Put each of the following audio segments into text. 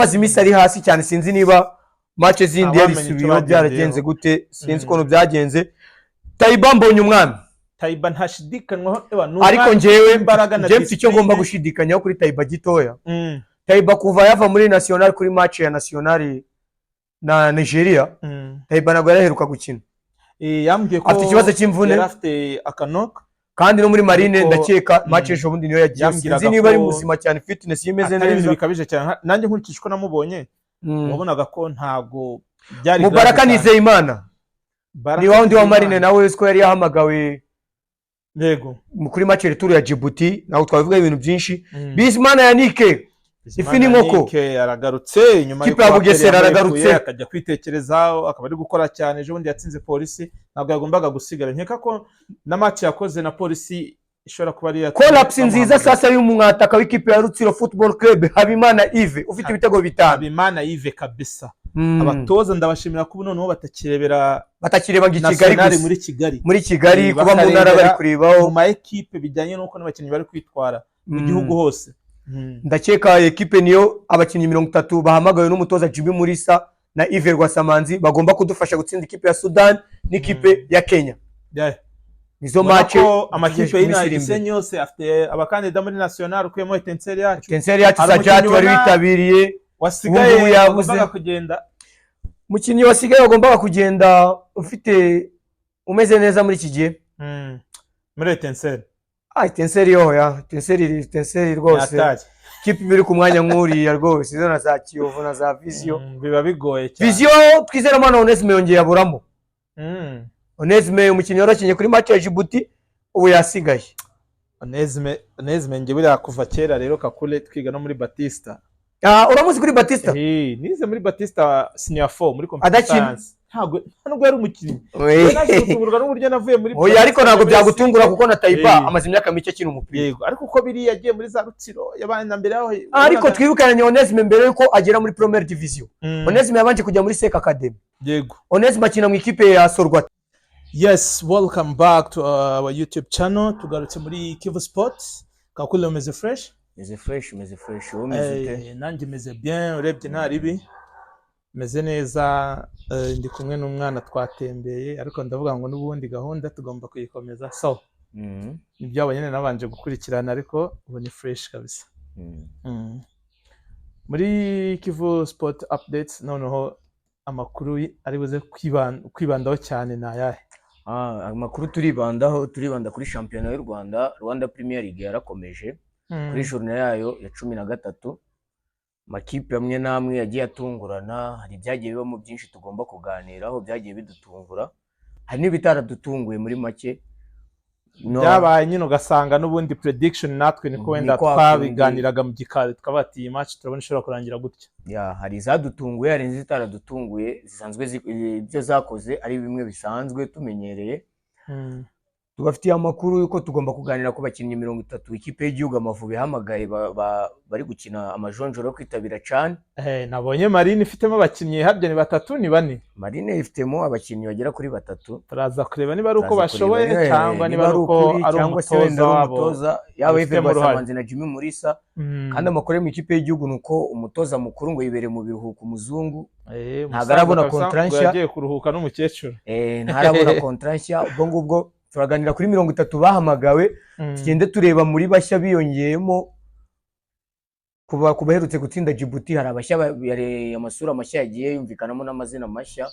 Amaze iminsi ari hasi cyane. Sinzi niba match zindi Ntawamenya icyo yarisubiyeho, bagendeyeho. byaragenze gute, sinzi ukuntu byagenze. Tayiba mbonye umwami. Tayiba ntashidikanywaho, ewa, ni Ariko umwana njyewe ufite imbaraga na njyewe mfite icyo ngomba discipline. gushidikanyaho kuri Tayiba gitoya. Tayiba kuva yava muri National, kuri match ya National na Nigeria, Tayiba ntabwo yaraheruka gukina. Yambwiye ko Afite ikibazo cy'imvune. yari afite akanoka. Kandi no muri Marine, Ariko, ndakeka match ejo bundi niyo yagiye. Yambwiraga Sinzi niba ari ko muzima cyane, fitness ye imeze atari ibintu neza. bikabije cyane. Nanjye nkurikije uko namubonye, wabonaga ko ntago byari Mubaraka grave cyane. Nizeyimana Baraka ni wa wundi wa Nizeyimana. Marine, nawe uzi ko yari yahamagawe kuri match retour ya Djibouti. Ntabwo twabivuga ibintu byinshi. Bizimana Yannick, ifi n'inkoko. Yannick aragarutse nyuma Kipe ya y'uko Bugesera APR aragarutse. yamurekuye, akajya kwitekerezaho, akaba ari gukora cyane. Ejo bundi yatsinze Polisi, ntabwo yagombaga gusigara. Nkeka ko na match yakoze na Polisi ishobora kuba ari iyatumye Collapse nziza. bamuhamagara. Sasa y'umwataka w'ikipe ya Rutsiro Football Club, Habimana Yves, ufite ibitego 5. Habimana Yves kabisa. Abatoza ndabashimira ko ubu noneho batakirebera Batakireba ngo i Kigali National gusa. muri Kigali. Muri Kigali, kuba mu ntara bari bakarebera kurebaho mu ma ekipe, bijyanye n'uko n'abakinnyi bari kwitwara mu gihugu hose. Ndakeka ekipe niyo abakinnyi 30 bahamagawe n'umutoza Jimmy Mulisa na Yves Rwasamanzi bagomba kudufasha gutsinda ikipe ya Sudan n'ikipe ya Kenya. Nizo Ubona match ko amakipe dutegereje y'inaha mu minsi iri imbere. Gisenyi yose afite abakandida muri National, ukuyemo Etincelles yacu. Etincelles yacu, Hari Sajati umukinnyi wari ubona witabiriye, wasigaye ubu ngubu yabuze. wagombaga kugenda. Umukinnyi wasigaye wagombaga kugenda, ufite umeze neza muri iki gihe Muri Etincelles. Ah, Etincelles yo ya Etincelles, Etincelles rwose. Yatari. Kipe iri ku mwanya nk'uriya rwose, izo na za Kiyovu na za Vision. Biba bigoye cyane. Vision, Twizeramana Onesme yongeye aburamo. Onesme, umukinnyi wari wakinnye kuri match ya Djibouti, ubu yasigaye. Onesme, Onesme njye buriya kuva kera rero, Kakule, twiga no muri Batista. Ah, uramuzi kuri Batista? Nize muri Batista senior 4 muri computer Adakina? science. Ntabwo, nta nubwo yari umukinnyi. Naje gutungurwa n'uburyo navuye muri Oya, ariko ntabwo Batista. byagutungura kuko na Tayiba amaze imyaka mike akina umupira. Yego, ariko uko biri yagiye muri za Rutsiro, yabaye na mbere yaho. Ariko twibukanye Onesme mbere yuko agera muri Première Division. Onesme yabanje kujya muri Sec Academy. Onesme akina mu ikipe ya Sorwathe. Yes, welcome back to our YouTube channel. Tugarutse muri Kivu Sports. Kakule, umeze fresh? Meze fresh, meze fresh. Wowe umeze ute? Nanjye meze bien, urebye nta ribi. Meze neza, ndi kumwe n'umwana twatembeye, ariko ndavuga ngo n'ubundi gahunda tugomba kuyikomeza. So, nibyo nyine nabanje gukurikirana, ariko ubu ni fresh kabisa. Muri Kivu Sport Updates noneho, amakuru ari buze kwibandaho cyane ni ayahe? Ah, amakuru turibandaho, turibanda kuri shampiyona y'u Rwanda. Rwanda Premier League yarakomeje kuri journée yayo ya 13. Amakipe amwe n'amwe yagiye atungurana, hari ibyagiye bibamo byinshi tugomba kuganiraho byagiye bidutungura, hari n'ibitaradutunguye muri make. No, Byabaye nyine ugasanga n'ubundi prediction natwe niko Ni wenda kwa twabiganiraga mu gikari, tukavuga ati iyi match turabona ishobora kurangira gutya. Ya, hari izadutunguye, hari n'izitaradutunguye zisanzwe, ibyo zakoze ari bimwe bisanzwe tumenyereye. Tubafitiye amakuru y'uko tugomba kuganira ku bakinnyi 30 ikipe y'igihugu Amavubi ihamagaye bari gukina amajonjoro yo kwitabira CHAN. Nabonye Marine ifitemo abakinnyi, harya ni batatu, ni bane? Marine ifitemo abakinnyi bagera kuri batatu. Turaza kureba niba ari uko Turaza kureba bashoboye cyangwa niba ari uko ukuri ari cyangwa se wenda umutoza ari wabo umutoza yaba Yves abifitemo uruhare. Rwasamanzi na Jimmy Mulisa. Kandi amakuru yo mu ikipe y'igihugu ni uko umutoza mukuru ngo yibereye mu biruhuko, umuzungu. Ntabwo Ntabwo arabona contrat nshya. Yagiye kuruhuka n'umukecuru. Ntarabona contrat nshya. Ubwo ngubwo turaganira kuri 30 bahamagawe, tugende tureba muri bashya biyongeyemo kuba ku baherutse gutsinda Djibouti. Hari abashya hari amasura mashya yagiye yumvikanamo n'amazina mashya,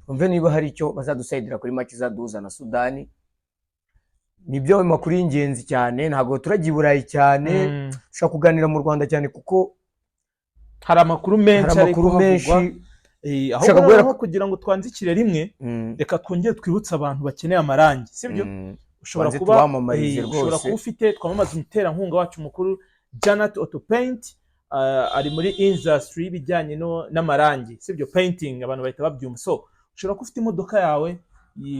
twumve niba hari icyo bazadusayidira kuri match izaduhuza na Sudani. Nibyo makuru y'ingenzi cyane. Ntabwo turajya i Burayi cyane, dushobora kuganira mu Rwanda cyane kuko Hari amakuru menshi hari ari amakuru menshi. kuhavugwa. Ushaka Ahubwo guhera noneho kugira ngo twanzikire rimwe, reka twongere twibutse abantu bakeneye amarangi, sibyo? Ushobora Banze kuba tubamamarize ushobora rwose. kuba ufite, twamamaza umuterankunga wacu mukuru Janet Auto Paint, ari muri industry y'ibijyanye n'amarangi, sibyo? Painting, abantu bahita babyumva. So ushobora kuba ufite imodoka yawe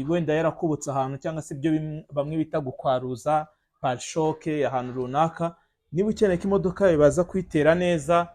wenda yarakubutse ahantu, cyangwa se ibyo bamwe bita gukwaruza pare-chocs ahantu runaka. Niba ukeneye ko imodoka yawe baza kuyitera neza,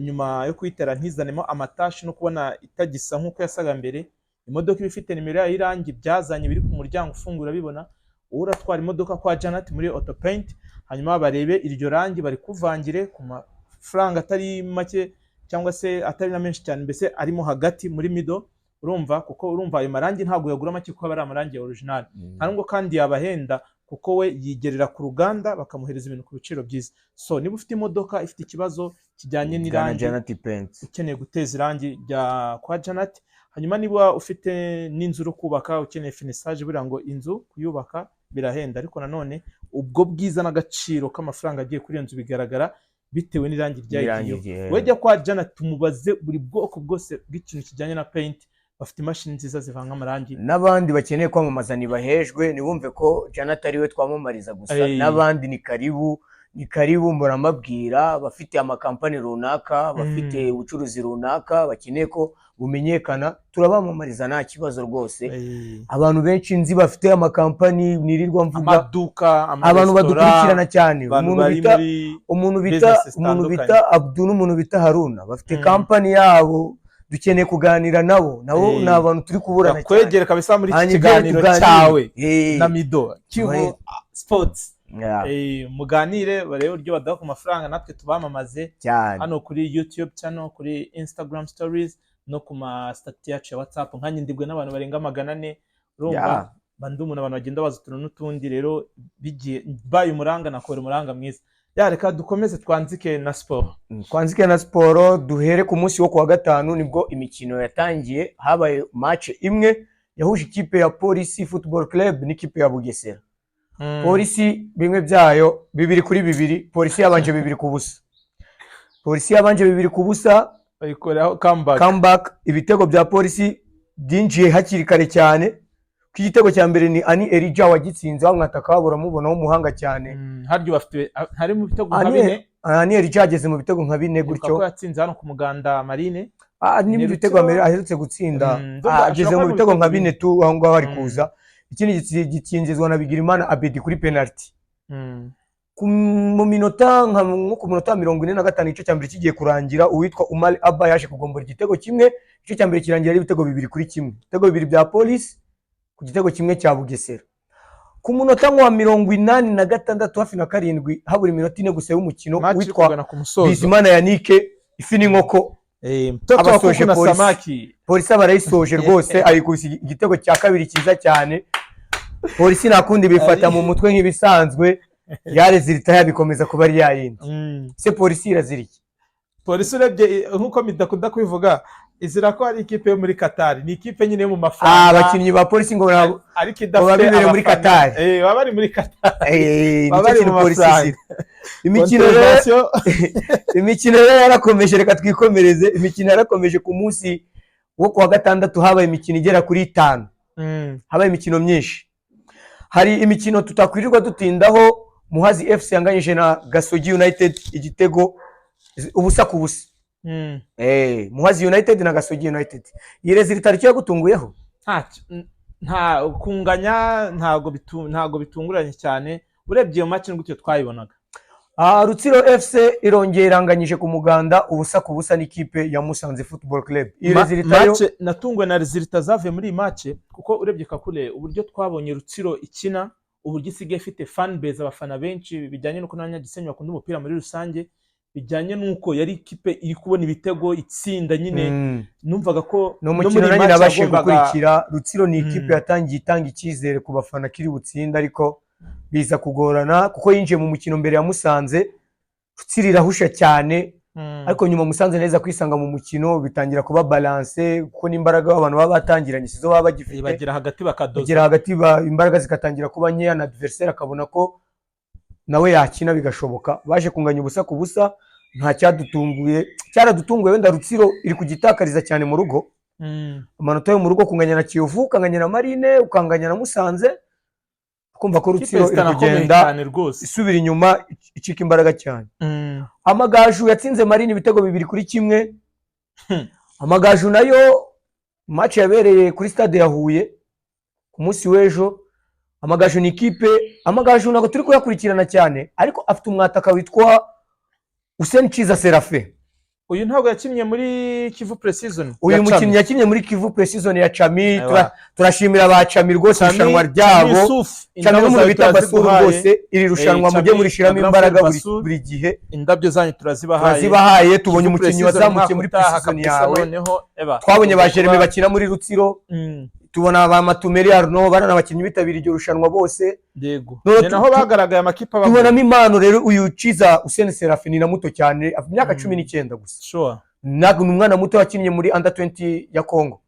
nyuma yo kuyitera ntizanemo amatashi no kubona itagisa nk'uko yasaga mbere, imodoka iba ifite nimero yayo y'irangi byazanye biri ku muryango ufungura bibona. Wowe uratwara imodoka kwa Janet muri Auto Paint, hanyuma barebe iryo rangi barikuvangire ku mafaranga mafaranga atari make cyangwa se atari na menshi cyane, mbese arimo hagati muri middle. Urumva, kuko urumva ayo marangi ntabwo yagura make, kuko aba ari amarangi ya original. Nta nubwo kandi yabahenda, kuko we yigerera ku ruganda bakamuhereza ibintu ku biciro byiza. So niba ufite imodoka ifite ikibazo kijyanye Gana n'irangi, Janat Paint. ukeneye guteza irangi rya kwa Janat. Hanyuma niba ufite n'inzu uri kubaka, ukeneye finissage, buriya ngo inzu kuyubaka birahenda, ariko nanone ubwo bwiza n'agaciro k'amafaranga agiye kuri iyo nzu bigaragara bitewe n'irangi ryayigiyeho. Irangi. Wajya kwa Janat, tumubaze buri bwoko bwose bw'ikintu kijyanye na paint. Bafite imashini nziza zivanga amarangi. N'abandi bakeneye kwamamaza ntibahejwe, ntibumve ko Janat ari we twamamariza gusa. N'abandi ni karibu, ni karibu. Mbora mbabwira, bafite amakampani runaka, bafite ubucuruzi runaka bakeneye ko bumenyekana, turabamamariza nta kibazo rwose. Abantu benshi nzi bafite amakampani nirirwa mvuga, amaduka, abantu amaresitora, badukurikirana cyane, abantu umuntu bari bita muri umuntu bita business umuntu zitandukanye. bita Abdu n'umuntu bita Haruna bafite kampani yabo, dukeneye kuganira nabo. Nabo ni abantu turi kuburana cyane. Bakwegere kabisa muri iki Hanyuma kiganiro tuganire. cyawe na Mido Kivu Sports. Muganire, barebe uburyo baduha ku mafaranga, natwe tubamamaze cyane. hano kuri YouTube channel, kuri Instagram stories no ku ma status yacu ya WhatsApp. Nkanjye ndigwe n'abantu barenga 400, urumva mba ndi umuntu abantu bagenda baza utuntu n'utundi. Rero bigiye baye umuranga, nakora umuranga mwiza. Ya, reka dukomeze twanzike na siporo. Twanzike na siporo, duhere ku munsi wo kuwa gatanu, nibwo imikino yatangiye. Habaye match imwe yahuje ikipe ya Polisi Football Club n'ikipe ya Bugesera. Polisi bimwe byayo, 2-2. Polisi yabanje 2-0, Polisi yabanje 2-0. Bayikoraho comeback. Comeback. Ibitego bya Polisi byinjiye hakiri kare cyane, ko igitego cya mbere ni Ani Elijah wagitsinze, wa mwataka wabo uramubona w'umuhanga cyane. Harya bafite hari mu bitego nka Ani bine. Ani Elijah ageze mu bitego nka 4 Ndibuka gutyo. ko yatsinze hano ku muganda Marine. Ni mu Ni bitego Rutsiro. Aherutse gutsinda. Ndumva Ageze ashobora mu kuba bitego mu nka bitego 4 tu aho ngaho ari kuza. Ikindi gitsinzizwa na Bigirimana Abedi kuri penalty. Mu minota nko ku munota wa 45, igice cya mbere kigiye kurangira, uwitwa Umar Abba yaje kugombora igitego kimwe. Igice cya mbere kirangira ari ibitego 2-1, ibitego 2 bya Polisi ku gitego kimwe cya Bugesera. Ku munota wa 86 hafi na 7, habura iminota 4 gusa y'umukino, Match iri uwitwa kugana ku musozo. Bizimana Yannick, ifi n'inkoko, Mtoto wa abasoje kuku na Polisi. samaki. Polisi aba arayisoje rwose, ayikubise igitego cya kabiri cyiza cyane. Polisi nta kundi, bifata mu mutwe nk'ibisanzwe, ya résultat yabikomeza kuba ari yayindi. Se Polisi irazira iki? Polisi urebye, nk'uko midakunda kubivuga, izira ko ari ikipe yo muri Qatar, ni ikipe nyine yo mu mafaranga. Abakinnyi ba Polisi ngo ariko ngo baba idafite bibereye muri abafana. Qatar. Baba bari muri Qatar. Baba Nicyo bari kintu mu Polisi mafaranga. izira. Imikino rero Motivation. Imikino rero yarakomeje, reka twikomereze. Imikino yarakomeje ku munsi wo kuwa gatandatu, habaye imikino igera kuri 5. Habaye imikino myinshi, hari imikino tutakwirirwa dutindaho. Muhazi FC yanganyije na Gasogi United igitego 0-0. Muhazi United na Gasogi United, iyi résultat icyo yagutunguyeho? Nta kunganya, ntabwo bitunguranye cyane urebye iyo match gutyo twayibonaga. Rutsiro FC irongera iranganyije ku muganda 0-0 n'ikipe ya Musanze Football Club. Iyi résultat yo Match natunguwe na résultat zavuye muri iyi match, kuko urebye kakure uburyo twabonye Rutsiro ikina, uburyo isigaye ifite fan base, abafana benshi, bijyanye n'uko n'Abanyagisenyi bakunda umupira muri rusange, bijyanye n'uko yari ikipe iri kubona ibitego itsinda nyine, numvaga ko Ni no umukino muri iyi nanjye match nabashije gukurikira. Rutsiro ni ikipe yatangiye itanga icyizere ku bafana kiri butsinde, ariko biza kugorana kuko yinjiye mu mukino mbere ya Musanze. Rutsiro irahusha cyane, ariko nyuma Musanze neza kwisanga mu mukino, bitangira kuba balance, kuko n'imbaraga abantu baba batangiranye sizo baba bagifite. Bagera hagati bakadoza. Bagera hagati imbaraga zigatangira kuba nkeya, na adversaire akabona ko nawe yakina bigashoboka. Baje kunganya 0-0, nta cyadutunguye. Cyaradutunguye wenda Rutsiro iri kugitakariza cyane mu rugo, amanota yo mu rugo, kunganya na Kiyovu, ukanganya na Marine, ukanganya na Musanze, kumva ko Ikipe Rutsiro iri zitanakomeye kugenda cyane rwose. isubira inyuma, icika imbaraga cyane. Amagaju yatsinze Marine ibitego 2-1. Amagaju nayo match yabereye kuri stade ya Huye ku munsi w'ejo. Amagaju ni ikipe, Amagaju ntabwo turi kuyakurikirana cyane, ariko afite umwataka witwa Hussein Kiza Serafe. Uyu ntabwo yakinnye muri Kivu Pre-Season. Uyu ya mukinnyi Chami. Yakinnye muri Kivu Pre-Season ya Chami. Ewa. Turashimira ba Chami rwose, Chami- irushanwa Chami ryabo. Yusuf, Chami indabo n'umuntu zawe bita Basuru turaziguhaye. rwose, iri rushanwa Chami mujye murishiramo na Grand imbaraga Frère buri Basuru. buri gihe. Indabyo zanyu turazibahaye. Turazibahaye, tubonye Kivu umukinnyi Pre-Season wazamukiye muri umwaka utaha pre-season kabisa. yawe. Noneho eba Twabonye ba tugomba Jeremy kuba- bakina muri Rutsiro, tubona ba Matumeri Arnaud, bari abakinnyi bitabiriye iryo rushanwa bose. Yego. Noneho Ni naho bagaragaye amakipe abagura. Tubonamo impano rero. Uyu Ciza Usene Serafin ni na muto cyane, afite imyaka 19 gusa. Ntabwo ni umwana muto, wakinnye muri under 20 ya Congo.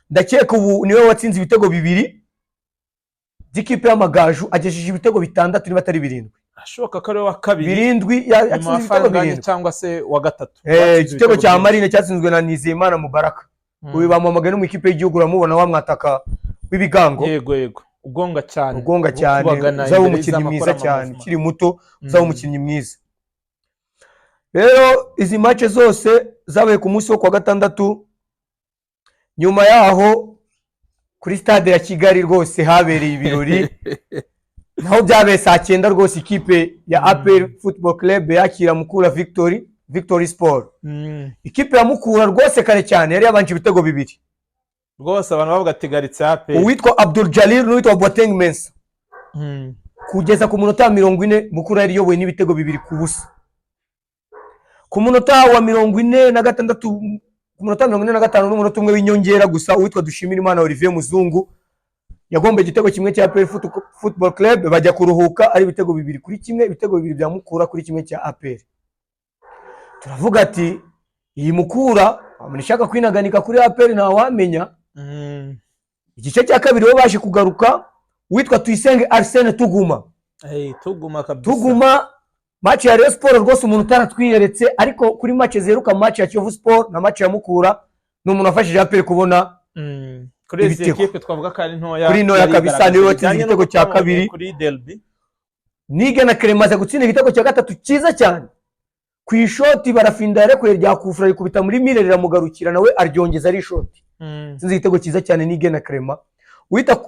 Ndakeka ubu niwe watsinze ibitego bibiri by'ikipe y'Amagaju, agejeje ibitego bitandatu niba atari birindwi. Ashoboka ko ari we wa kabiri Birindwi, nyuma yatsinze wa ibitego Fanganye 7. cyangwa se wa gatatu. Watsinze Igitego ibitego cya byinshi. Marine cyatsinzwe na Nizeyimana Mubaraka. Uyu bamuhamagaye no mu ikipe y'igihugu, uramubona, wa mwataka w'ibigango. Yego, ugonga cyane. Ugonga cyane. Ukubagana Uzaba imbere umukinnyi y'izamu, mwiza akora cyane ama mouvement. ukiri muto, uzaba umukinnyi mwiza. Rero izi match zose zabaye ku munsi wo kuwa gatandatu. Nyuma yaho kuri Stade ya Kigali rwose habereye ibirori, naho byabaye saa 9 rwose. Ikipe ya APR Football Club yakira Mukura Victory Sport. Ikipe ya Mukura rwose kare cyane yari yabanje ibitego bibiri. Rwose abantu bavuga ati garitse APR. Uwitwa Abdul Jalil n'uwitwa Boateng Mensa. Kugeza ku munota wa 40 Mukura yari iyobowe n'ibitego 2-0. Ku munota wa 46, ku munota wa 45 n'umunota umwe w'inyongera gusa, uwitwa Dushimirimana Olivier Muzungu yagomba igitego kimwe cya APR Football Club, bajya kuruhuka ari ibitego 2-1, ibitego bibiri bya Mukura kuri kimwe cya APR. Turavuga ati iyi Mukura wabona ishaka kwinaganika kuri APR, ntawamenya. Igice cya kabiri bo baje kugaruka, uwitwa Tuyisenge Arsene Tuguma. Hey, Tuguma kabisa. Tuguma, match ya Rayon Sport rwose umuntu utaratwiyeretse, ariko kuri match ziheruka, match ya Kiyovu Sport na match ya Mukura, ni umuntu wafashije APR kubona Kuri izi ibitego. ekipe twavuga ko ari ntoya. Kuri ntoya yari kabisa, igaragaje niwe watsinze bijyanye igitego n'uko cya twabonye kabiri. kuri derby. Nigena Clement aza gutsinda igitego cya gatatu cyiza cyane ku ishoti Barafinda yarekuye rya kufura, rikubita muri mire riramugarukira, nawe aryongeza ari ishoti. Atsinze igitego cyiza cyane Nigena Clement.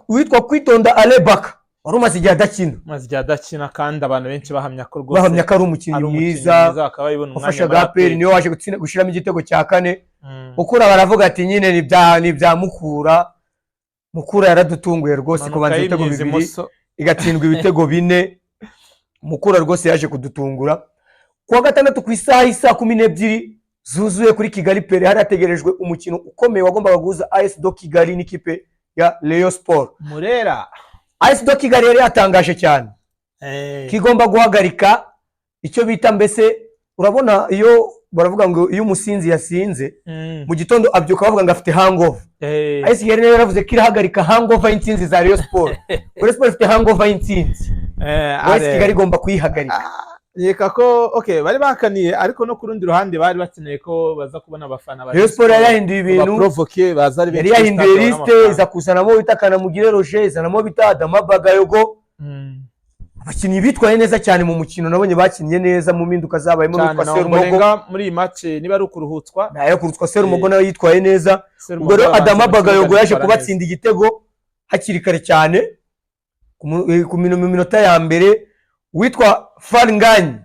Uwitwa Kwitonda Alebaka wari umaze igihe adakina. Maze igihe adakina, kandi abantu benshi bahamya ko rwose Bahamya ko ari umukinnyi ari umukinnyi mwiza, mwiza, akaba yibona umwanya wafashaga muri APR, APR. niwe waje gutsinda, gushyiramo igitego cya kane. Mukura baravuga ati nyine ni ibya Mukura. Mukura yaradutunguye rwose, Impanuka kubanza ibitego y'imyiza bibiri imoso. igatsindwa ibitego bine. Mukura rwose yaje kudutungura. Kuwa gatandatu ku isaha y'isaa 12 zuzuye kuri Kigali Pele hari hategerejwe umukino ukomeye wagombaga guhuza AS do Kigali n'ikipe ya Rayon Sport. Murera. AS do Kigali yari yatangaje cyane ko igomba guhagarika icyo bita, mbese urabona iyo baravuga ngo iyo umusinzi yasinze, mu gitondo abyuka bavuga ngo afite hangover. AS Kigali nayo yaravuze ko irahagarika hangover y'intsinzi za Rayon Sport. Rayon Sport ifite hangover y'intsinzi, AS Kigali igomba kuyihagarika. Reka ko okay bari bakaniye, ariko no ku rundi ruhande bari bakeneye ko baza kubona abafana ba Rayon Sport yari yahinduye ibintu. Baprovoke baza ari Yari benshi kuri yahinduye stade, babone liste, amafaranga. iza kuzanamo bita Kanamugire Roger, izanamo bita Adama Bagayogo. Abakinnyi bitwaye neza cyane mu mukino, nabonye bakinnye neza mu mpinduka zabayemo. Cyane Witwa na Serumogo. Ombolenga muri iyi match niba ari ukuruhutswa. Nayo kurutswa Serumogo nawe yitwaye neza. Serumogo Ubwo rero yabanza Adama mu kibuga Bagayogo yaje yitwara kubatsinda igitego hakiri kare cyane ku mu minota ya mbere. Witwa Faringani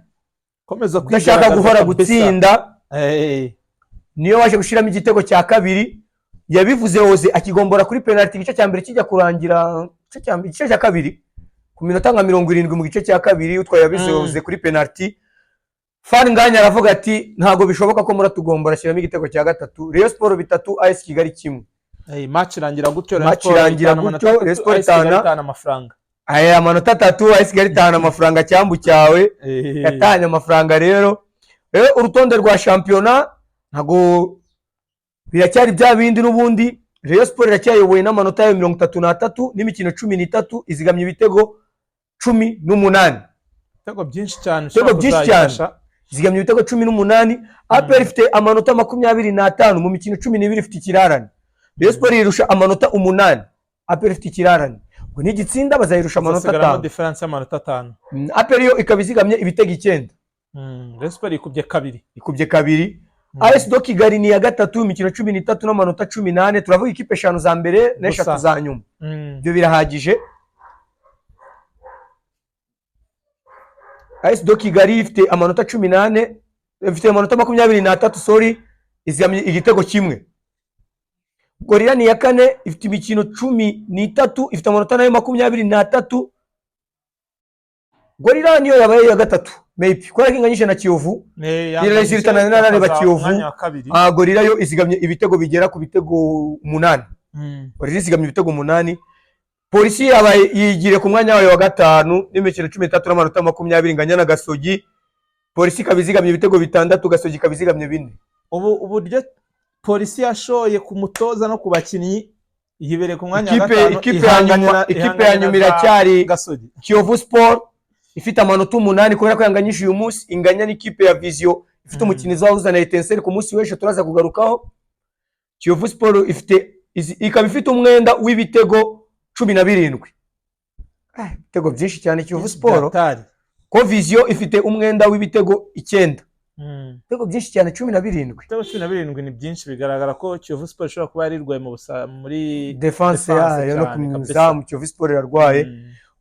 Komeza udashaka kwigaragaza guhora kabisa. gutsinda, niyo waje gushyiramo igitego cya kabiri. Yabivuze hoze akigombora kuri penalty igice cya mbere kijya kurangira, igice cya kabiri ku minota nka 70 mu gice cya kabiri, utwaye yabivuze hoze kuri penalty. Faringani aravuga ati ntabwo bishoboka ko muratugombora, ashyiramo igitego cya gatatu. Rayon Sport 3, AS Kigali 1. Hey, match irangira gutyo. Rayon Match Sport irangira itahana gutyo, amanota Rayon atatu, Sport AS Kigali itahana. itahana amafaranga. Aya amanota atatu, AS Kigali itahana amafaranga, cyambu cyawe yatahanye amafaranga. Rero urutonde rwa shampiyona ntabwo biracyari bya bindi n'ubundi. Rayon Sport iracyayobowe n'amanota yayo 33 n'imikino 13, izigamye ibitego 18. Ibitego byinshi cyane. Ibitego Ushobora byinshi cyane. kuzayifasha. Izigamye ibitego 18. APR ifite amanota 25 mu mikino 12, ifite ikirarane. Rayon Sport irusha amanota 8. APR ifite ikirarane, ubwo nigitsinda bazayirusha amanota Hazasigaramo 5. difference y'amanota 5. APR yo ikaba izigamye ibitego 9. Rayon Sport ikubye kabiri. Ikubye kabiri. AS do Kigali ni iya gatatu, imikino 13 n'amanota 14. Turavuga ikipe eshanu za mbere n'eshatu Gusa. za nyuma. Ibyo birahagije. AS do Kigali ifite amanota 14. Ifite amanota 23, sorry, izigamye igitego kimwe. Gorilla ni iya kane, ifite imikino 13, ifite amanota nayo 23. Gorilla niyo yabaye iya gatatu maybe kubera ko inganyije na Kiyovu. Ne, Ni résultat nari narareba Kiyovu. Umwanya wa kabiri. Ah, Gorilla yo izigamye ibitego bigera ku bitego 8. Gorilla izigamye ibitego 8. Polisi yabaye yigire ku mwanya wayo wa gatanu n'imikino 13 n'amanota 20, inganya na Gasogi. Polisi ikaba izigamye ibitego 6, Gasogi ikaba izigamye 4. Ubu uburyo Polisi yashoye ku mutoza no ku bakinnyi, yibereye ku mwanya wa Ikipe gatanu, ikipe ya ihanganye nyuma ikipe ihanganye ya na nyuma za iracyari Gasogi. Kiyovu Sport ifite amanota 8 kubera ko yanganyije uyu munsi, inganya n'ikipe ya Vision ifite umukino izahuza na Etincelle ku munsi w'ejo turaza kugarukaho. Kiyovu Sport ifite ikaba ifite umwenda w'ibitego 17. Ah, ibitego byinshi cyane Kiyovu Sport. Gatari. Ko Vision ifite umwenda w'ibitego 9. Ibitego byinshi cyane, 17. Ibitego 17 ni byinshi. Bigaragara ko Kiyovu Sport ishobora kuba yarirwaye mu busa muri defense defense yayo no ku cyane kabisa. muzamu Kiyovu Sport irarwaye.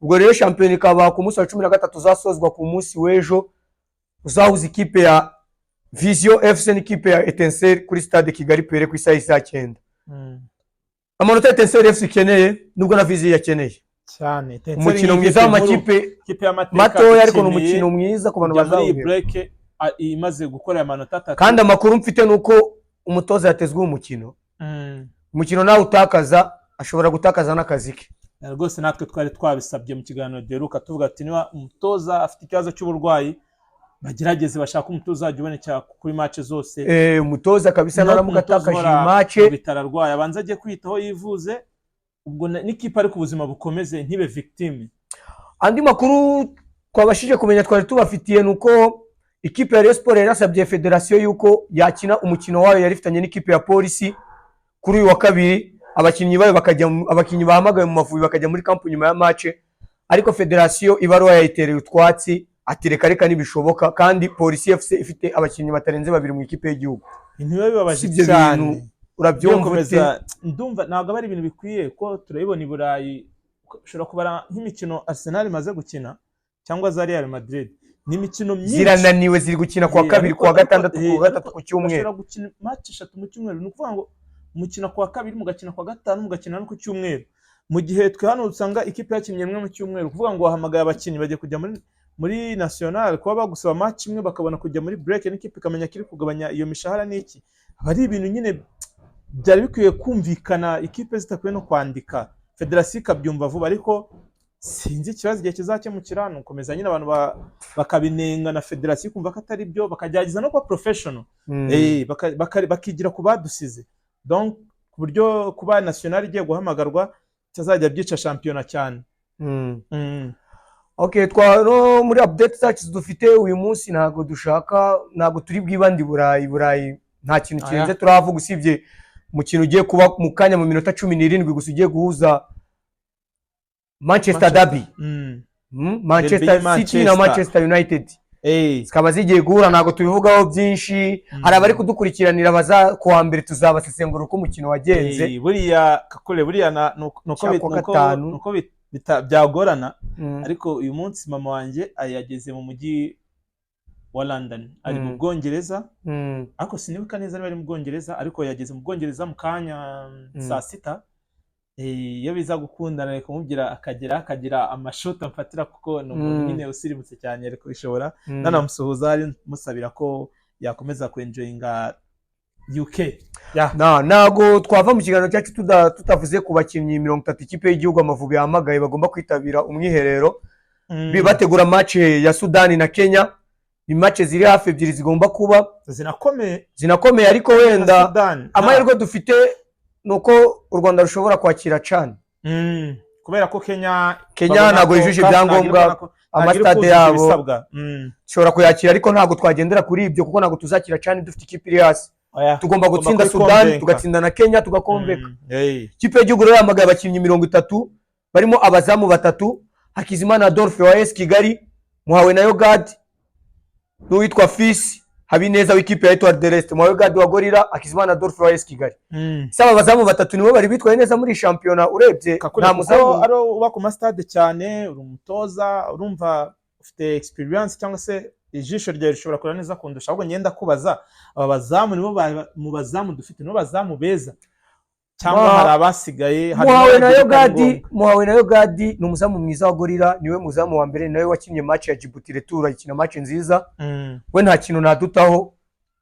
Ubwo rero shampiyona ikaba ku munsi wa 13, uzasozwa ku munsi w'ejo, uzahuza ikipe ya Vision FC n'ikipe ya Etincelle kuri Stade Kigali Pele ku isaha y'isaa 9. Amanota Etincelle FC ikeneye, nubwo na Vision yakeneye. Cyane. Umukino mwiza w'amakipe ikipe y'amateka matoya, ariko ni ikeneye umukino mwiza ku bantu kujya muri iyi bazawureba. break imaze gukora aya manota 3. Kandi amakuru mfite ni uko umutoza yatezwe umukino. Umukino nawe utakaza, ashobora gutakaza n'akazi ke. Rwose natwe twari twabisabye mu kiganiro duheruka, tuvuga ati niba umutoza afite ikibazo cy'uburwayi, bagerageze bashake umutoza uzajya uboneka kuri match zose. Umutoza kabisa No, naramuka umutoza atakaje uhora iyi match mu bitaro arwaye, abanza ajye kwiyitaho yivuze, ubwo n'ikipe ariko ubuzima bukomeze, ntibe victime. Andi makuru twabashije kumenya twari tubafitiye ni uko ikipe ya Rayon Sport yari yasabye federasiyo yuko yakina umukino wayo yari ifitanye n'ikipe ya Polisi kuri uyu wa kabiri, abakinnyi bayo bakajya abakinnyi bahamagawe mu Mavubi bakajya muri camp nyuma ya match, ariko federasiyo ibaruwa yayitereye utwatsi, ati reka reka, ntibishoboka, kandi Polisi FC ifite abakinnyi batarenze babiri mu ikipe y'igihugu. Ibintu biba bibabaje Si ibyo cyane. bintu urabyumva ute? Gukomeza ndumva ntabwo aba ari ibintu bikwiye, ko turabibona i Burayi, ushobora kubara nk'imikino Arsenal imaze gukina cyangwa za Real Madrid, ni imikino myinshi. Zirananiwe, ziri gukina kuwa kabiri, kuwa gatandatu, kuwa gatatu, ariko ku cyumweru. Bashobora gukina match 3 mu cyumweru. Ni ukuvuga ngo mukina kuwa kabiri, mugakina kuwa gatanu, mugakina no ku cyumweru, mu gihe twe hano usanga ikipe yakinnye rimwe mu cyumweru. Kuvuga ngo wahamagaye abakinnyi bagiye kujya muri national, kuba bagusaba match imwe bakabona kujya muri break, n'ikipe ikamenya ko iri kugabanya iyo mishahara n'iki, aba ari ibintu nyine byari bikwiye kumvikana, ikipe zitakwiye no kwandika, federasiyo ikabyumva vuba. Ariko sinzi ikibazo igihe kizakemukira, ni ugukomeza nyine abantu bakabinenga na federasiyo ikumva ko atari byo, bakagerageza no kuba professional. Bakigira ku badusize, donc ku buryo kuba national igiye guhamagarwa kitazajya byica shampiyona cyane. Okay, twa no muri update zacu dufite uyu munsi, ntabwo dushaka, ntabwo turi bwibande i Burayi. Burayi nta kintu kirenze Aya. turavuga, usibye umukino ugiye kuba mu kanya, mu minota 17 gusa, ugiye guhuza Manchester Derby. Manchester Derby City na Manchester. Manchester United zikaba zigiye guhura. Ntabwo tubivugaho byinshi. Hari abari kudukurikiranira baza kuwa mbere, tuzabasesengura uko umukino wagenze. Buriya kakure buriya nuko Cyangwa kuwa gatanu. Nuko byagorana, ariko uyu munsi mama wanjye yageze mu mujyi wa London, ari mu Bwongereza. Ariko sinibuka neza niba ari mu Bwongereza, ariko yageze mu Bwongereza mu kanya saa 6. Iyo biza gukundana ari kumubwira akagera akagira amashuti amfatira, kuko ni umuntu nyine usirimutse cyane, ari kubishobora. Nanamusuhuza, ari musabira ko yakomeza kwenjoyinga UK ya. Ntago twava mu kiganiro cyacu tutavuze ku bakinnyi 30 ikipe y'igihugu Amavubi yahamagaye bagomba kwitabira umwiherero bategura match ya Sudani na Kenya. Ni match ziri hafi ebyiri zigomba kuba. Zinakomeye. Zinakomeye, ariko wenda Sudani. amahirwe dufite ni uko u Rwanda rushobora kwakira CHAN. Kubera ko Kenya Kenya babona ntabwo ko yujuje CAF ibyangombwa, ntabwo iri amasitade kuzuza yabo ibisabwa. Dushobora kuyakira, ariko ntabwo twagendera kuri ibyo, kuko ntabwo tuzakira CHAN dufite ikipe iri hasi. Oya. Tugomba gutsinda kuyikonvenka. Sudani, tugatsinda na Kenya, tugakonveka. Hey. Ikipe y'igihugu rero yahamagaye abakinnyi 30, barimo abazamu batatu: Hakizimana Adolphe wa AS Kigali, Muhawe nayo Gad n'uwitwa Fils Habineza w'ikipe ya Etoile de l'Est. Muhawe Gad wa Gorilla, Hakizimana Adolphe wa AS Kigali. Saba abazamu batatu nibo bari bitwaye neza muri shampiyona urebye. Kakule, nta kuko muzamu ari uba ku masitade cyane, uri umutoza, urumva ufite experience cyangwa se Ijisho ryawe rishobora kureba neza kundusha. Ahubwo ngenda kubaza, aba bazamu nibo mu bazamu dufite, nibo bazamu beza, cyangwa hari abasigaye, hari Muhawe n'abagiye nayo bitari Gadi. ngombwa? Muhawe nayo Gadi ni umuzamu mwiza wa Gorilla, niwe muzamu wa mbere, nawe wakinnye match ya Djibouti retour, ayikina match nziza. We nta kintu nadutaho,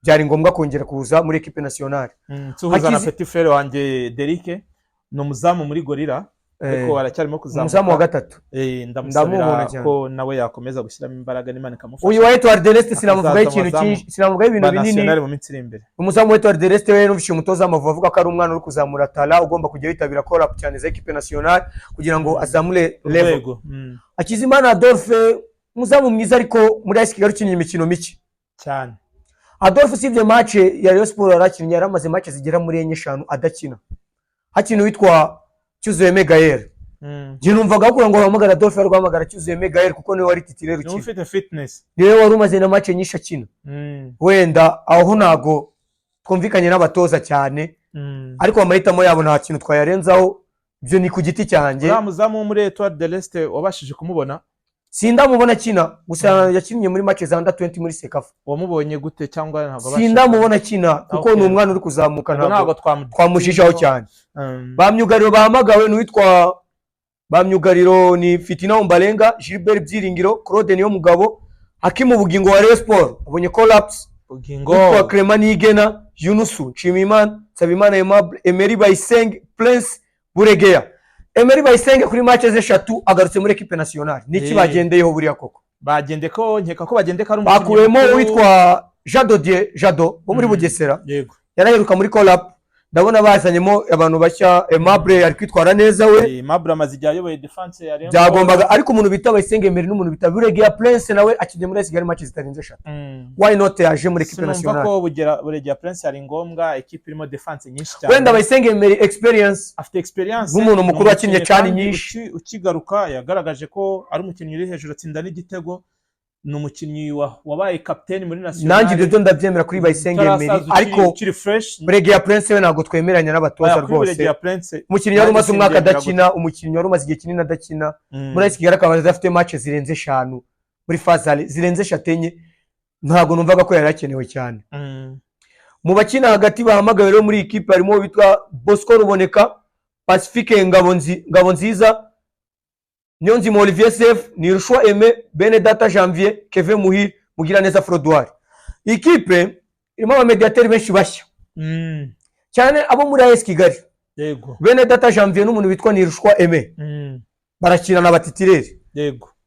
byari ngombwa kongera kuza muri équipe nationale. Nsuhuza na Hakizi- petit frère wanjye Derike, ni umuzamu muri Gorilla, ariko aracyarimo kuzamuka. Umuzamu wa gatatu. Ndamusabira Ndamubona cyane. ko nawe yakomeza gushyiramo imbaraga n'Imana ikamufasha. Uyu wa Etoile de l'Est sinamuvugaho Akazaza ikintu amazamu cyinshi, sinamuvugaho ibintu ba binini. nationale mu minsi iri imbere. Umuzamu wa Etoile de l'Est we, numvise umutoza w'Amavubi avuga ko ari umwana uri kuzamura talent, ugomba kujya yitabira call up cyane za équipe nationale kugira ngo azamure level. Urwego. Hakizimana Adolphe, umuzamu mwiza, ariko muri AS Kigali ukinnye imikino mike. Cyane. Adolphe, usibye match ya Rayon Sports yarakinnye, yari amaze match zigera muri enye, eshanu adakina, hakina uwitwa Cyuzuye Gaël. Njye numvaga kugira ngo bahamagare Adolphe bari guhamagara Cyuzuye Gaël, kuko niwe wari titulaire Niwe ukina. ufite fitness. Niwe wari umaze na match nyinshi akina. Wenda aho ntago twumvikanye n'abatoza cyane, ariko amahitamo yabo nta kintu twayarenzaho, ibyo ni ku giti cyanjye. Uriya muzamu wo muri Etoile de l'Est wabashije kumubona? Sindamubona akina, gusa yakinnye muri match za under 20 muri CECAFA. Wamubonye gute, cyangwa ntabwo abashije? Sindamubona akina kuko ni umwana uri kuzamuka, Ubwo ntabwo ntabwo twamushishaho cyane. Ba myugariro bahamagawe ni uwitwa, ba myugariro ni Fitina Ombarenga, Gilbert Byiringiro, Claude Niyomugabo, Hakimu Bugingo wa Rayon Sport abonye call-ups, Bugingo. witwa Clement Niyigena, Yunusu Nshimiyimana, Nsabimana Aimable, Emery Bayisenge, Prince Buregeya. Emery Bayisenge kuri match ze eshatu agarutse muri équipe nationale. Niki bagendeyeho buriya koko? Bagende ko nkeka ko bagende ko ari umukinnyi Bakuyemo mukuru. uwitwa Jean Dodier Jado wo muri Bugesera, yaraheruka muri call up. Ndabona bazanyemo abantu bashya. Aimable ari kwitwara neza we. Aimable amaze igihe ayoboye defense ya Rayon Sports. Byagombaga, ariko umuntu bita Bayisenge Emery n'umuntu bita Buregeya Prince nawe akinnye muri Kigali match zitarenze eshatu. Why not yaje muri équipe Sinumva nationale? ko Bugera Buregeya Prince ari ngombwa, ekipe irimo defense nyinshi cyane. Wenda Bayisenge Emery experience Afite experience. nk'umuntu mukuru Ni wakinnye umukinnyi CAN kandi nyinshi. Ukigaruka yagaragaje ko ari umukinnyi uri hejuru, atsinda n'igitego. Ni umukinnyi wabaye kapiteni muri nationale. Nanjye ibyo byo ndabyemera kuri Bayisenge Emery, Utarasaza, ariko ukiri fresh. Buregeya Prince we ntabwo twemeranya n'abatoza Oya, kuri rwose. Buregeya Prince Umukinnyi wari umaze nanjye umwaka simbyemera. adakina, umukinnyi wari umaze igihe kinini adakina muri AS Kigali, akaba adafite match zirenze eshanu muri phase zirenze eshatu, enye, ntabwo numvaga ko yari akenewe cyane. Mu bakina hagati bahamagawe rero muri iyi kipe harimo uwitwa Bosco Ruboneka, Pacifique Ngabonziza, Niyonzima Olivier Sef, Nirushwa Aime, Benedata Janvier, Kevin Muhire, Mugiraneza Frodoir. Iyi kipe irimo abamediateri benshi bashya cyane abo muri AS Kigali. Benedata Janvier n'umuntu witwa Nirushwa Aime barakina na ba titulaire.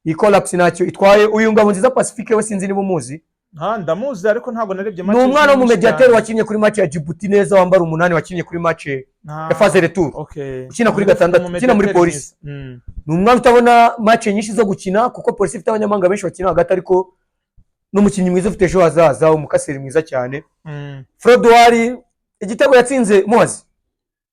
Iyi call-ups ntacyo itwaye. Uyu Ngabonziza Pacifique we sinzi niba umuzi. Ha, ndamuzi, ariko ntabwo narebye Ni match umwana nyinshi w'umumediateri cyane. wakinnye kuri match ya Djibouti neza, wambara 8, wakinnye kuri match ya phase retour. Ukina kuri gatandatu, ukina muri Umumediateri Polisi. mwiza. Ni umwana utabona match nyinshi zo gukina kuko Polisi ifite abanyamahanga benshi bakina hagati, ariko ni umukinnyi mwiza ufite ejo hazaza, umukaseri mwiza cyane. Frodoir, igitego yatsinze Muhazi.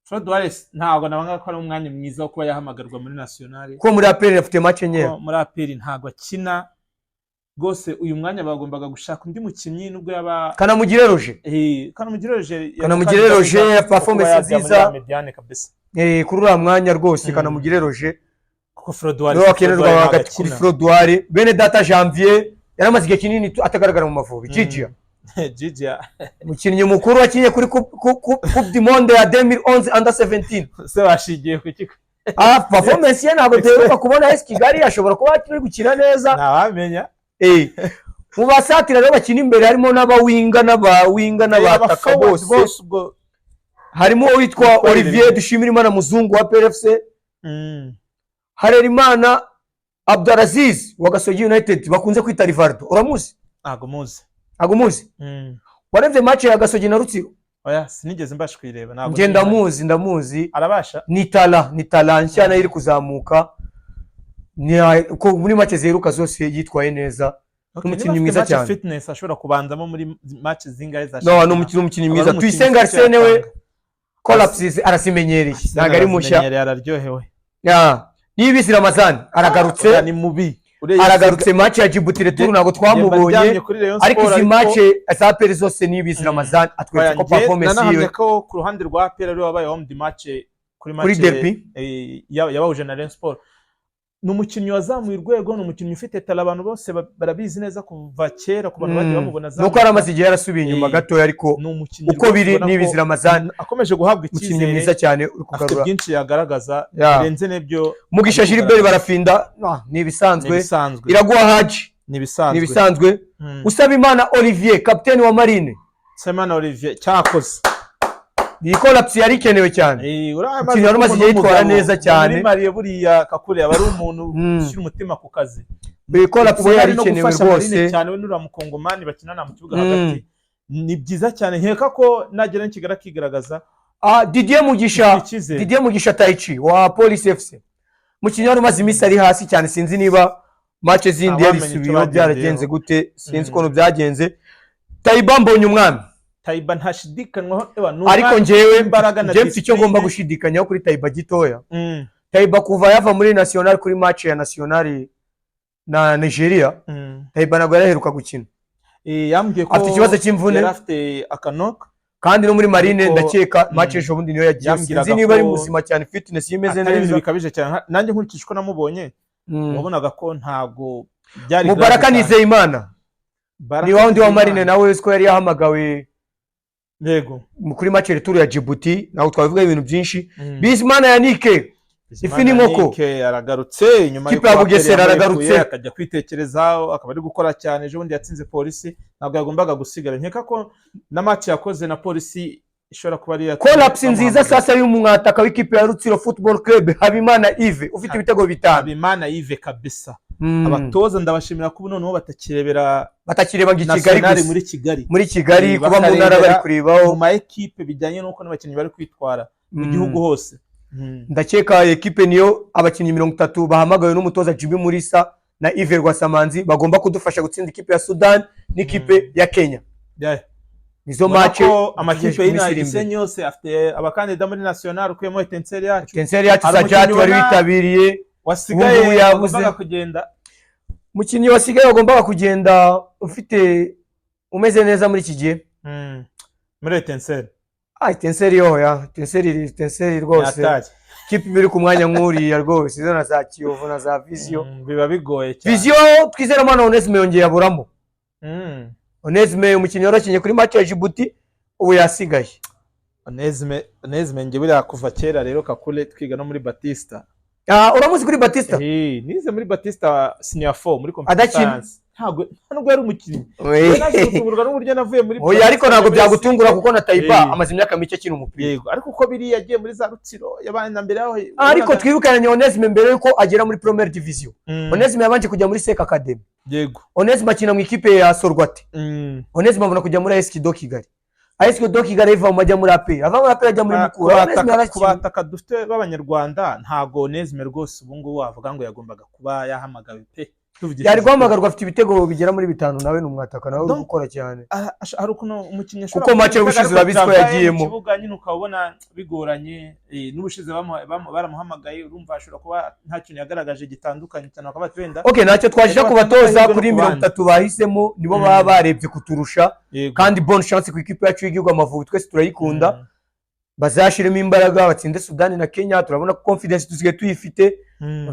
Frodoir ntabwo nabanga ko ari umwanya mwiza wo kuba yahamagarwa muri nationale. Ko muri APR afite match nkeya. Ko muri APR ntabwo akina rwose. Uyu mwanya bagombaga gushaka undi mukinnyi nubwo yaba Kanamugire Roger. Kanamugire Roger. Kanamugire Roger, performance nziza. Mediane kabisa. Kuri uriya mwanya rwose, Kanamugire Roger Kuko Frodoir niwe wakenerwa hagati kuri Frodoir. Bene Data Janvier yaramaze igihe kinini atagaragara mu Mavubi. Gigia, Gigia. Umukinnyi mukuru wakinnye kuri Coupe du Monde ya 2011 under 17. Se bashigiye ku kigo. Ah, performance ye ntabwo duheruka kubona AS Kigali, ashobora kuba akiri gukina neza. Ntawamenya. Mu basatira rero bakina imbere harimo n'abawinga n'abataka Aba-forward bose. Bose ubwo. Harimo uwitwa Imyitwarire Olivier mibi. Dushimirimana Muzungu wa PRFC, Harerimana Abdulaziz wa Gasogi United bakunze kwita Rivaldo. Uramuzi? Ntabwo muzi. Ntabwo umuzi? Warebye match ya Gasogi na Rutsiro? Oya, sinigeze mbasha kuyireba, ntabwo. Njye ndamuzi, ndamuzi. Arabasha. Ni talent nshya nayo iri kuzamuka. Ko muri match ziheruka zose yitwaye neza. Okay, Umukinnyi niba afite mwiza match cyane. fitness ashobora kubanzamo muri match zingahe za No, ni shampiyona? umukinnyi Aba mwiza. ari umukinnyi Tuyisenge ufite icyo Arsene we yatanga. collapses arasimenyereye, ntabwo ari mushya. Arazimenyereye, araryohewe. Ya. Niyibizi Ramazani aragarutse. Oya, ni mubi. Uriya Aragarutse. Match ya Djibouti retour ntabwo twamubonye, ndyamye kuri Rayon ariko Sport, izi match za APR zose Niyibizi Ramazani atweretse ko Oya, njye performance nanahamya yiwe ko ku ruhande rwa APR ariwe wabaye homme du match kuri match Kuri derby. Yabahuje na Rayon Sport. Ni umukinnyi wazamuye urwego, ni umukinnyi ufite talent, abantu bose barabizi neza kuva kera, ku bantu bagiye bamubona. Nuko yari amaze igihe yarasubiye inyuma gatoya, ariko Ni umukinnyi uko rwose biri ubona ko ni Bizira Ramazani, akomeje guhabwa umukinnyi icyizere, mwiza cyane uri afite kugarura byinshi yagaragaza birenze n'ibyo Mugisha ari Gilbert kugaragaza. Barafinda, ni Ni ibisanzwe. ibisanzwe. Iraguha Haji. Ni ibisanzwe. Ni ibisanzwe. Usabimana Olivier, kapiteni wa Marine. Semana Olivier cyakoze. Iyi collapse yari ikenewe cyane. Uriya Umukinnyi wari umaze igihe yitwara umugabo neza cyane. muri Mariye buriya Kakure aba ari umuntu ushyira umutima ku kazi. Iyi collapse Ubona yari ari no ikenewe gufasha rwose. Marine cyane, we n'uriya mukongomani bakinana mu kibuga hagati, ni byiza cyane. Nkeka ko nagera n'i Kigali akigaragaza, Didier Mugisha, icyizere. Didier Mugisha Taichi wa Police FC, umukinnyi wari umaze iminsi ari hasi cyane. Sinzi niba match zindi Ntawamenya icyo yarisubiyeho, bagendeyeho. byaragenze gute, sinzi ukuntu byagenze. Taiba Mbonye Umwami. Tayiba ntashidikanywaho, ewa, ni Ariko umwana njyewe w'imbaraga na njyewe mfite icyo ngomba discipline. gushidikanyaho kuri Taiba gitoya. Taiba kuva yava muri National, kuri match ya National na Nigeria, Taiba ntabwo yaraheruka gukina. Yambwiye ko Afite ikibazo cy'imvune. yari afite akanoka. Kandi no muri Marine, Ariko, ndakeka match ejo bundi niyo yagiye. Yambwiraga Sinzi niba ari ko muzima cyane, fitness ye imeze atari ibintu neza. bikabije cyane. Nanjye nkurikije uko namubonye, wabonaga ko ntabwo byari Mubaraka grave cyane. Nizeyimana Baraka ni wa wundi wa Nizeyimana. Marine nawe, uzi ko yari yahamagawe kuri match retour ya Djibouti. Ntabwo twabivuga ibintu byinshi. Bizimana Yannick, ifi n'inkoko. Yannick aragarutse nyuma Kipe ya y'uko Bugesera APR aragarutse. yamurekuye, akajya kwitekerezaho, akaba ari gukora cyane. Ejo bundi yatsinze Polisi, ntabwo yagombaga gusigara. Nkeka ko na match yakoze na Polisi ishobora kuba ari iyatumye Collapse nziza. bamuhamagara. Sasa y'umwataka w'ikipe ya Rutsiro Football Club, Habimana Yves, ufite ibitego 5. Habimana Yves kabisa. Abatoza ndabashimira ko ubu noneho batakirebera Batakireba ngo i Kigali Nationale gusa. muri Kigali. Muri Kigali, kuba mu ntara bari Bakarebera kurebaho mu ma ekipe, bijyanye n'uko n'abakinnyi bari kwitwara mu gihugu hose. Ndakeka ekipe niyo abakinnyi 30 bahamagawe n'umutoza Jimmy Mulisa na Yves Rwasamanzi bagomba kudufasha gutsinda ikipe ya Sudan n'ikipe ya Kenya. Nizo Ubona match ko amakipe y'inaha iminsi iri imbere. Gisenyi yose afite abakandida muri National, ukuyemo Etincelle yacu. Etincelle yacu, Hari Sajati umukinnyi wari ubona witabiriye, wasigaye ubu ngubu yabuze. wagombaga kugenda. Umukinnyi wasigaye wagombaga kugenda ufite umeze neza muri iki gihe Muri Etincelle. Etincelle yo ya Etincelle, Etincelle rwose. Yataye. Kipe iri ku mwanya nk'uriya rwose, izo na za Kiyovu na za Vision. Biba bigoye cyane. Vision, Twizeramana Onesme yongeye aburamo. Onesme, umukinnyi warakinye kuri match ya Djibouti, ubu yasigaye. Onesme, Onesme njye buriya kuva kera rero Kakule, twiga no muri Batista. Uramuzi kuri Batista? Nize muri Batista senior 4 muri computer Adakina. science. Ntabwo nta nubwo yari umukinnyi. Naje gutungurwa n'uburyo navuye muri Oya, ariko ntabwo muri byagutungura kuko na Taiba amaze imyaka mike akina umupira. Yego, ariko uko biri yagiye muri za Rutsiro yabaye na mbere yaho. Ariko twibukanye Onesme mbere yuko agera muri Première Division. Onesme yabanje kujya muri Sec Academy. Onesme akina mu ikipe ya Sorwate. Onesme abona kujya muri AS Kido Kigali. AS Kido Kigali iva mu majya muri APR. Ava muri APR ajya muri Mukura. Onesme Ku yarakinnye. bataka dufite b'abanyarwanda, ntago Onesme rwose ubu ngubu wavuga ngo yagombaga kuba yahamagawe pe. Tuvugishije Yari ukuri. guhamagarwa, afite ibitego bigera muri 5, nawe ni umwataka, nawe uri gukora cyane. Hari ukuntu umukinnyi ashobora Kuko match gutsinda y'ubushize ariko urabizi ko travail mu yagiyemo. kibuga nyine ukabona bigoranye, n'ubushize baramuhamagaye, urumva ashobora kuba nta kintu yagaragaje gitandukanye cyane, bakaba bati wenda Okay, ntacyo twajije Reka ku batange batoza amahirwe no kuri ku mirongo bandi. itatu bahisemo, nibo baba barebye kuturusha. Kandi bonne chance ku ikipe yacu y'igihugu Amavubi, twese turayikunda. Bazashiremo imbaraga batsinde Sudani na Kenya. Turabona ko confidence dusigaye tuyifite.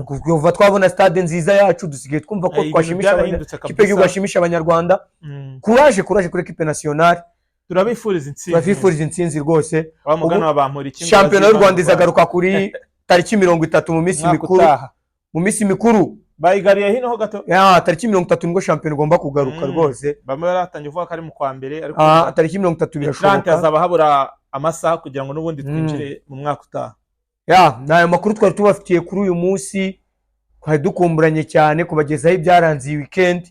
Kuva twabona stade nziza yacu, dusigaye twumva ko Ibintu twashimisha byarahindutse ikipe y'igihugu kabisa. yashimisha abanyarwanda. Courage, courage kuri équipe nationale. Turabifuriza intsinzi. Turabifuriza intsinzi rwose. Wa mugani Ubu wa Bamporiki ngo shampiyona y'u bazimane Rwanda u Rwanda. izagaruka kuri tariki 30 mu minsi Umwaka mikuru. utaha. Mu minsi mikuru. Bayigariye hino ho gato. Ya, tariki 30 nibwo shampiyona igomba kugaruka rwose. Bamwe baratangiye kuvuga ko ari mu kwa mbere, ariko Tariki 30 30 birashoboka. hazaba habura amasaha kugira ngo n'ubundi twinjire mu mwaka utaha. Ya, ni ayo makuru twari tubafitiye kuri uyu munsi. Twari dukumburanye cyane kubagezaho ibyaranze iyi weekend,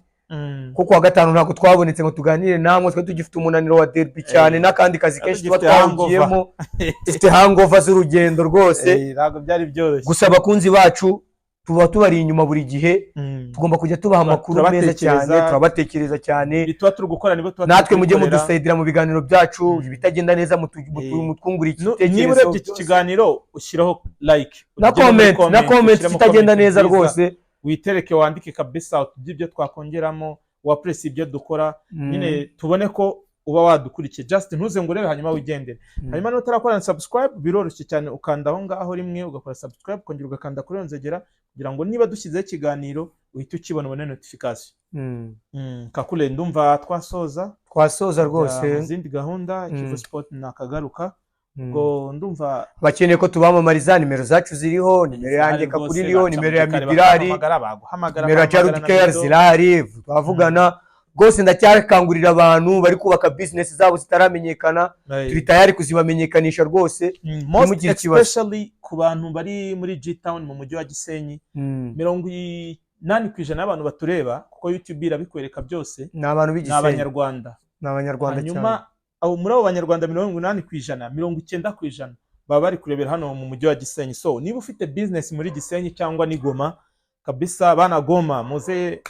kuko kuwa gatanu ntabwo twabonetse ngo tuganire namwe. Twari tugifite umunaniro wa derby cyane n'akandi kazi kenshi tuba Tugifite hangover. twahugiyemo, dufite hangover z'urugendo rwose. Ntabwo byari byoroshye. Gusa abakunzi bacu tuba tubari inyuma buri gihe, tugomba kujya tubaha amakuru meza cyane. Turabatekereza. Turabatekereza cyane. Ibi tuba turi gukora nibo tuba turi Natwe mujye kubikorera. mudusayidira mu biganiro byacu, ibitagenda neza mutwungure Niba igitekerezo. urebye iki kiganiro, ushyiraho like, Na ugere muri comment, na comment ushyiremo kitagenda comment neza nziza, rwose. witereke wandike kabisa utubye ibyo twakongeramo, wapresi ibyo dukora, nyine tubone ko Uba wadukurikiye, just ntuze ngo urebe hanyuma wigendere. Hanyuma niba utarakora na subscribe, biroroshye cyane, ukanda aho ngaho rimwe ugakora subscribe, ukongera ugakanda kuri iyo nzogera kugira ngo niba dushyizeho ikiganiro uhite ukibona, ubone notification. Kakule, ndumva twasoza. Twasoza Tujya rwose. mu zindi gahunda. Kivu Sport nakagaruka. Ubwo ndumva Bakeneye ko tubamamariza, nimero zacu ziriho, nimero yanjye zirahari Kakuri rwose, iriho, baca nimero ya mu gikari Midirari, bakaguhamagara, baguhamagara, nimero ya bahamagara Jarudi na Care Mido. zirahari, twavugana rwose. Ndacyakangurira abantu bari kubaka business zabo zitaramenyekana, turi tayari kuzibamenyekanisha rwose. Most Ntimugire ikibazo. especially ku bantu bari muri G-Town, mu mujyi wa Gisenyi. 80% y'abantu batureba, kuko YouTube irabikwereka byose, Ni abantu ni b'Igisenyi. Abanyarwanda. Ni Abanyarwanda cyane. Hanyuma abo, muri abo Banyarwanda 80%, 90% baba bari kurebera hano mu mujyi wa Gisenyi. So niba ufite business muri Gisenyi cyangwa ni Goma kabisa, bana Goma muze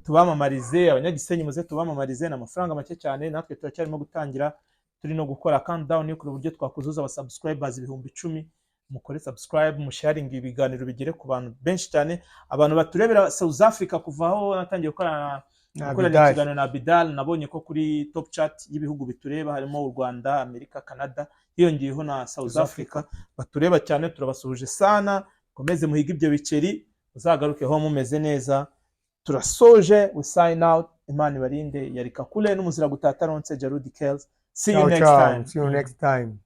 tubamamarize, Abanyagisenyi muze tubamamarize. Ni amafaranga make cyane, natwe turacyarimo gutangira, turi no gukora countdown yo kureba uburyo twakuzuza aba subscribers 10,000. Mukore subscribe, musharinge ibiganiro bigere ku bantu benshi cyane. Abantu baturebera South Africa, kuva aho natangiye gukorana Na gukorana Bidal. ikiganiro na Bidal, nabonye ko kuri top chat y'ibihugu bitureba harimo u Rwanda, Amerika, Canada, hiyongeyeho na South South Africa. Batureba cyane, turabasuhuje sana. Mukomeze muhige ibyo biceri, muzagarukeho mumeze neza. Turasoje, we sign out. Imana ibarinde. Yari Kakule n'umuzira gutata Ronse Jarudi Kells. See you Ciao, next ciao. time. See you next time.